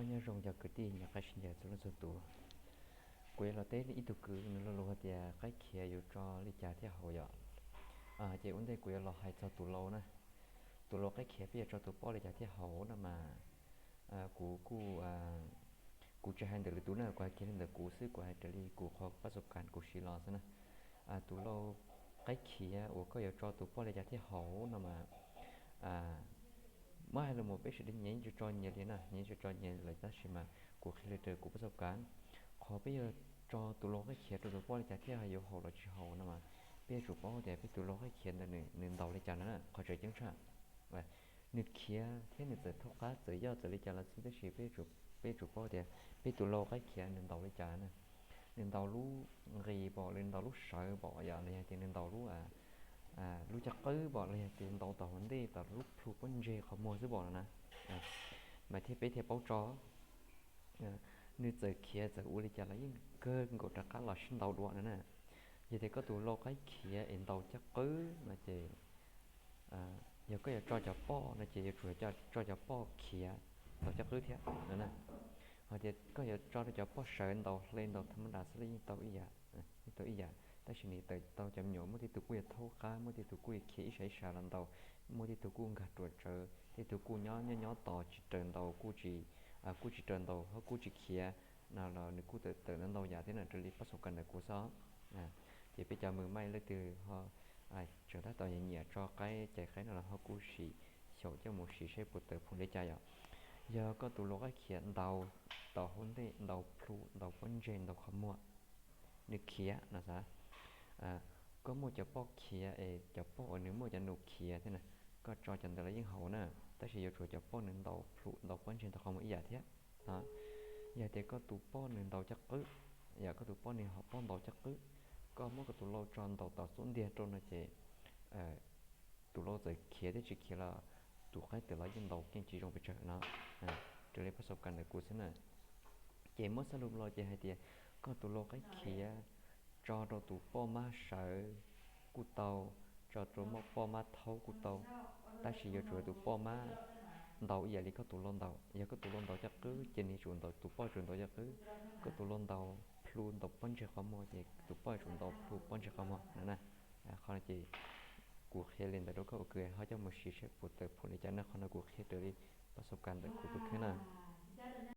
Nyob zoo cov kwv tij nyob qab sib ncaws txhua leej txhua tus. Kuv yuav los teb ib tug kwv nws lo lus hais tias qaib khiav yuav tso li cas thiaj haum yom. Ces ua ntej kuv yuav los hais txog tus lau na. Tus lau qaib khiav peb yuav tso tus poj li cas thiaj haum no mas, kuv kuj, kuv tsis hais ntawm lwm tus na, kuv hais kiag li ntawm kuv xwb, kuv hais raws li kuv qhov pab xu kas kuv siv los xwb na. Tus lau qaib khiav uas koj yuav tso tus poj li cas thiaj haum no mas, muab hais los mus peb sawv daws nyias yeej tso nyias li na, nyias yeej tso nyias lawm tab sis mas kuv qhia li raws kuv pab xu kas. Qhov peb yuav tso tus lau qaib khiav rau tus poj li cas thiaj yuav haum los tsis haum no mas, peb yuav tsum paub tias peb tus lau qaib khiav ntawd nws ntaus li cas no na, qhov tseem ceeb tshaj. Nws khiav thiab nws txawm thaub qab txawm yoj txawm li cas los xij tab sis peb yuav tsum paub tias peb tus lau qaib khiav nws ntaus li cas na. Nws ntaus lub nqis pom, nws ntaus lub sawv pom yom, los yog tias nws ntaus lub, lub caj qwb pom, los yog tias ntaus tom hauv ntej tom lub plhu pob ntseg qhov muag xwb pom no na, mas thiaj peb thiaj paub tso. Nws txawm khiav txawm ua li cas los yeej kawg nkaus rov qab los sib ntaus dua no na. Yog tias koj tus lau qaib khiav es ntaus caj qwb no ces, yog koj yuav tso cov poj no ces yuav tsum tso cov poj khiav ntaus caj qwb thiab no na. Hos tias koj yuav tso rau cov poj sawv ntaus hle ntaus tham ma das xwb los yeej tau ib yam, yeej tau ib yam, tab sis nws tawm tau cov me nyuam, muaj tej tug kuj yuav thaub qab, muaj tej tug kuj yuav khiav ib sab ib sab los ntaus, muaj tej tug kuj nkag ruam tsawv, tej tug kuj nyob nyob nyob tos tsis raws ntaus, kuj tsis, kuj tsis raws ntaus ho kuj tsis khiav no los nws kuj tawm tawm ntau ntau yam thiab na, raws li pab xu kas ntawm kuv xwb. Ces peb cov mws maij leej twg ho tseem tab tom nyiam nyiam tso qaib cais qaib no los ho kuj sim xyaum coj mus siv saib puas tawm phoom li cas yom. Yog koj tus lau qaib khiav ntaus tom hauv ntej, ntaus plhu, ntaus pob ntseg, ntaus qhov muag, nws khiav no xav, koj muaj cov poj khiav es cov poj uas nws muaj cov nus khiav thiab na, koj tso cov ntawd los yeej haum na, tab sis yuav tsum cov poj nws ntaus plhu ntaus pob ntseg ntaus qhov muag ib yam thiab. Yog tias koj tus poj nws ntaus caj qwb, yog koj tus poj nws ho paub ntaus caj qwb, koj muab koj tus lau tso ntaus tom xub ntiag rau no ces tus lau txawm khiav thiab tsis khiav los tus qaib tawm los yeej ntaus keej tsis zoo pes tsawg no, raws li pab xu kas ntawm kuv xwb na. Ces muab xab lus los ces hais tias koj tus lau qaib khiav tso rau tus poj mab sawv kuj tau, tso rau poj mab thaub kuj tau, tab sis yuav tsum tus poj mab ntaus ib yam li koj tus lau ntaus. Yog koj tus lau ntaus caj qwb ces nws tsum ntaus, tus poj tsum ntaus caj qwb. Koj tus lau ntaus plhu ntaus pob ntseg qhov muag ces tus poj tsum ntaus plhu pob ntseg qhov muag no na. Qhov no ces kuv qhia li ntawd rau koj ua kwv ho coj mus siv saib puas tawm phoom li cas na, qhov no kuv qhia raws li pab xu kas ntawm kuv tus kheej na.